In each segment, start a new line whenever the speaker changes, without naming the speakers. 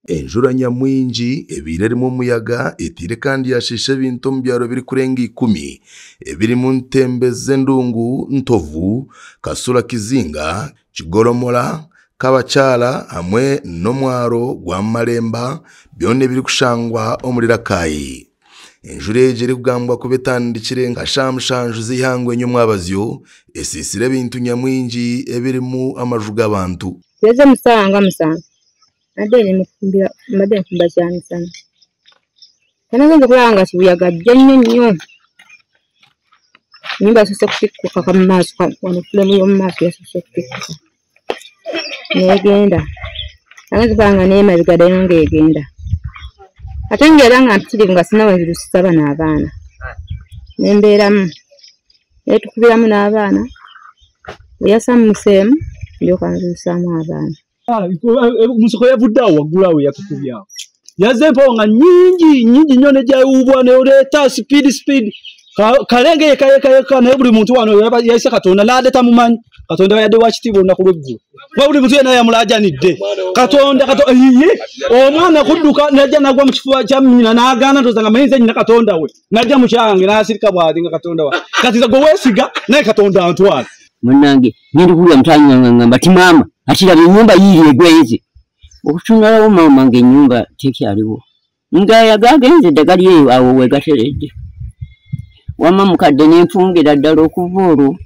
Enjura nyamwingi ebiire erimu omuyaga etiire kandi yashiisha ebintu omu byaro birikurenga 10 ebirimu Ntembe z'Endungu, Ntovu, Kasura Kizinga, Kigoromora, Kabakyala hamwe n'omwaro gwa Maremba byona ebirikushangwa omuri Rakai. Enjura egi erikugambwa kuba etandikire nka shaaha 7 z'eihangwe nyomwabazyo esiisire ebintu nyamwingi ebirimu amaju g'abantu.
Yeze musanga musanga Madeni mukumbira madeni kumba cyane sana. Kana kulanga kibuyaga ajja nnyo nnyo. Nyumba yasose kutikkuka mu maaso wano fulemu y'omu maaso yasose kutikkuka. Negenda. Kana kubanga n'emabega ddayo ng'egenda. Ate ng'era nga mpitirivu nga sina we nzirusiza bano abaana. Ne mbeeramu. Naye tukubiramu n'abaana. Bwe yasammuseemu ndyoka nzirusaamu abaana.
Musoko yavudde awo waggulu awo yatukubye awo. Yazze empewo nga nnyingi nnyingi nnyo nejawuubwa n'oleeta speed speed. Kalenge yekka yekka yekka naye buli muntu wano yayise Katonda n'adde tamumanyi. Katonda yadde wa kitiibwa olunaku lw'eggulo. Kuba buli muntu yenna yamulaajanidde. Katonda iye omwana kudduka n'ajja n'agwa mu kifuba kya nnyina n'agaana ndowooza nga manyi nze nnyina Katonda we. N'ajja mu kyange n'asirika bw'ati nga Katonda we. Kati nze gwe weesiga naye Katonda antwala.
Munnange ngenda okuwulira mutaanyi wange ngamba ti maama ati laba ennyumba yiiri egwenze. Okutunulawo maama ng'ennyumba tekyaliwo. Nga gagenze ddagala eyo awo we gateredde. Wamma mukadde ne nfungira ddala okuva olwo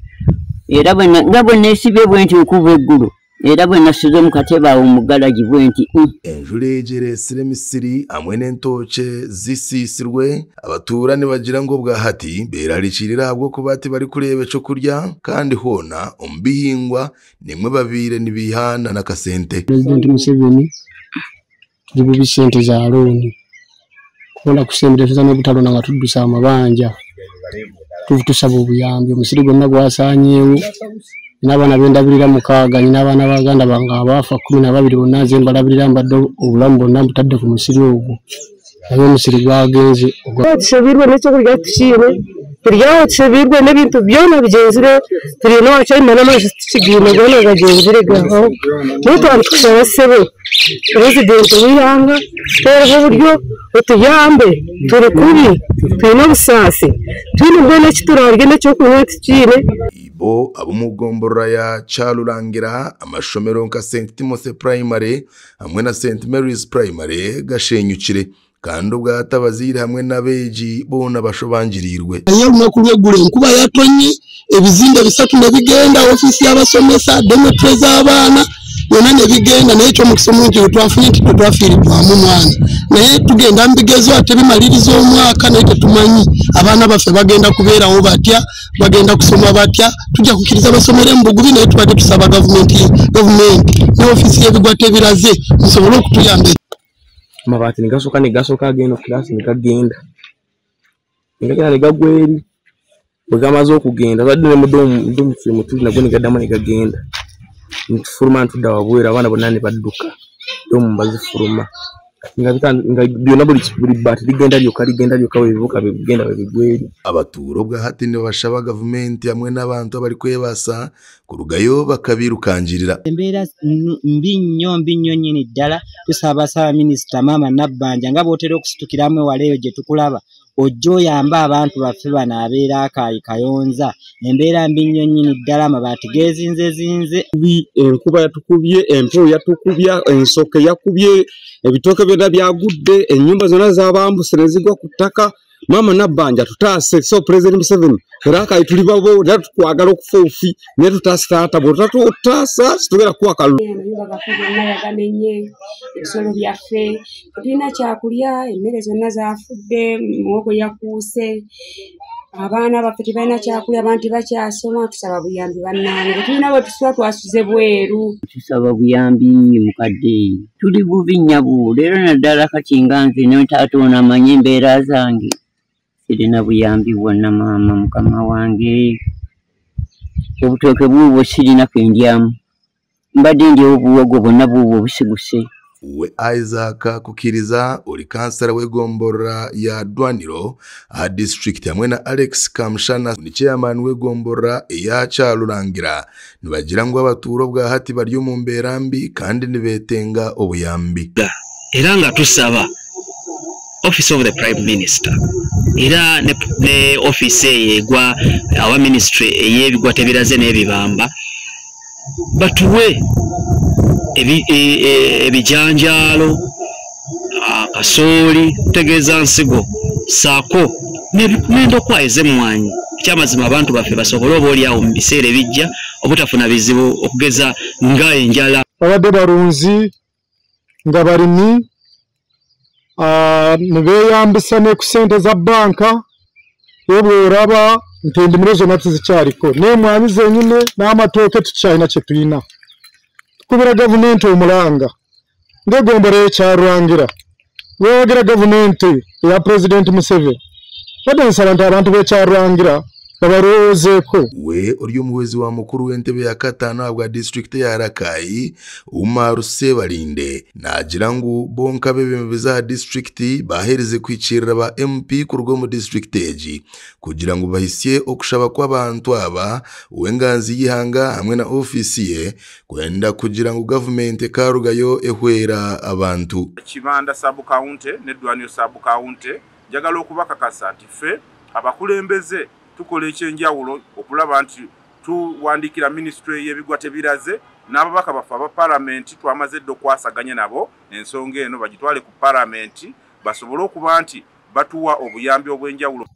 era nga bwe neesibye bwe nti okuva eggulo era bwe nasuze mu katebe awo mu galagi bwe nti.
Enjura egi ereesire emisiri hamwe n'entookye zisiisirwe abatuura nibagira ngu obwahati beerarikirira ahabw'okuba tibarikureeba ekyokurya kandi hoona omu bihingwa nimwe babiire nibihaana n'akasente.
Pulezidenti Museveni tuli bubi ssente za looni kubona kusembera tuza n'obutalona nga tuddusa amabanja tusaba obuyambi omusiri gwonna gwasaanyeewo. Nina abaana bendabirira 6 nina abaana baganda bange abaafa 12 bonna nze mbalabirira mbadde obulamu bwonna mbutadde ku musiri ogwo naye omusiri gwagenze.
Tushabirwe n'ekyokurya tukiine turyaho tushabirwe n'ebintu byona bigyenzire turiine wakyayima n'amaizi tukigiine goona gagyenzire gaho. Naye twaba tukushaba ssebo Purezidenti w'eihanga tuteereho oburyo otuyambe turi kubi twine obusaasi twine mbwenu eki turarya n'ekyokunywa tukiine.
Bo ab'omugomborora ya Kyarurangira amashomero nka St Timothy Primary hamwe na St Mary's Primary gashenyukire kandi obwahati abazaire hamwe n'abeegi boona bashobangirirwe.
Olunaku lw'eggulo enkuba yatonye ebizimbe 3 ne bigenda ofiisi y'abasomesa dormitory z'abaana byonna ne bigenda naye eky'omukisa omulungi gwe twafunye nti tetwafiiriddwamu mwana naye tugenda mu bigezo ate bimaliriza omwaka naye tetumanyi abaana baffe bagenda kubeerawo batya bagenda kusoma batya tujja kukkiriza basomere mu bugubi naye tubadde tusaba gavumenti ne ofiisi y'ebigwa tebiraze musobole okutuyamba.
Amabaati ne gasooka agenda kilasi ne gagenda ne gagwa eri bwe gamaze okugenda twadde ne mu dormitory mwe nagwo ne gaddamu ne gagenda ntufuluma ntudda wabweru abaana bonna ne badduka dorm bazifuluma nga byonna buli bbaati ligenda lyokka bwe bibuuka bigenda bwe bigwa eri.
Abatuura obwahati nibashaba gavumenti hamwe n'abantu abarikwebasa kurugayo bakabirukangirira.
Embeera mbi nnyo nnyini ddala. Tusaba Ssaabaminisita Maama Nabbanja nga bw'otera okusitukiramu ewala eyo gye tukulaba ojja oyambe abantu baffe bano abeera Akaayi Kayonza. Embeera mbi nnyo nnyini ddala amabaati geezinzezinze.
Enkuba yatukubye, empewo yatukubya, ensoke yakubye, ebitooke byonna byagudde, ennyumba zonna zabambuse ne zigwa ku ttaka. Maama Nabbanja tutaase, so President Museveni era Akaayi tuli babo era tukwagala okufa obufi naye tutaase taata bw'otatutaasa situgenda kuwa kalulu.
Amayumba gaffe gonna yagamenye, ebisolo byaffe tetulina kyakulya, emmere zonna zaafudde, muwogo yakuuse, abaana baffe tebalina kyakulya, abantu tebakyasoma. Tusaba buyambi bannange, tulina bwe tusula twasuze bweru.
Tusaba buyambi mukadde, tuli bubi nnyabo leero naddala kati nga nze ne taata ono amanyi embeera zange sirina buyambi bwonna maama mukama wange. Obutooke buubwo sirina ke ndyamu, mbadde ndya obuwogo bwonna buubwo busiguse.
We Isaac Kukiriza ori kansara w'egomborora ya Dwaniro aha district hamwe na Alex Kamshana ni chairman w'egomborora eya Kyarurangira nibagira ngu abatuuro bwa hati bari omu mbeera mbi kandi nibetenga obuyambi.
Era nga tusaba Office of the Prime Minister era ne office eyegwa awa ministry ey'ebigwa tebiraze n'ebibamba batuwe ebijanjaalo, kasooli, kutegeeza nsigo saako n'endokwa ez'emmwanyi. Ekyamazima abantu baffe basobole oba oliawo mu biseera ebijja obutafuna bizibu okugeza nga enjala.
Babadde balunzi nga balimi ne beeyambisa ne ku ssente za bbanka, bw'oraba nti endimiro zonna tezikyaliko n'emmwanyi zennyini n'amatooke tukyalina kye tulina. Tukubira gavumenti omulanga ng'eggombolola y'Ekyarurangira, weewagira gavumenti eya Pulezidenti Museveni, badde nsaba nti abantu b'Ekyarurangira babalowoozeeko.
We ori omuhwezi wa mukuru w'entebe ya kataano ahabwa disitulikiti ya Rakai Umaru Sebalinde naagira ngu bonka b'ebebembezi aha disitulikiti baheereze kwikirira ba MP kuruga omu disitulikiti egi kugira ngu bahisye okushaba kw'abantu aba ow'enganzi y'ihanga hamwe na ofiisi ye kwenda kugira ngu gavumenti ekarugayo ehwera abantu.
Kibanda sub county ne Ddwaniro sub county njagala okubakakasa nti ffe abakulembeze tukola ekyenjawulo okulaba nti tuwandiikira minisitule y'ebigwa tebiraze n'ababaka baffe aba paalamenti twamaze dda okwasaganya nabo ensonga eno bagitwale ku paalamenti basobole okuba nti batuwa obuyambi obw'enjawulo.